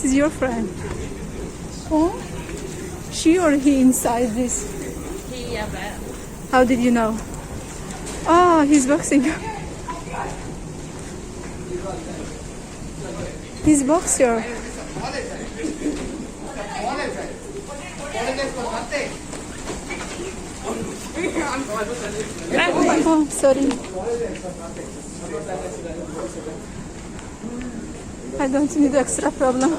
This is your friend. Oh, she or he inside this? He, I bet. How did you know? Oh, he's boxing. He's boxer. Oh, sorry. I don't need extra problem.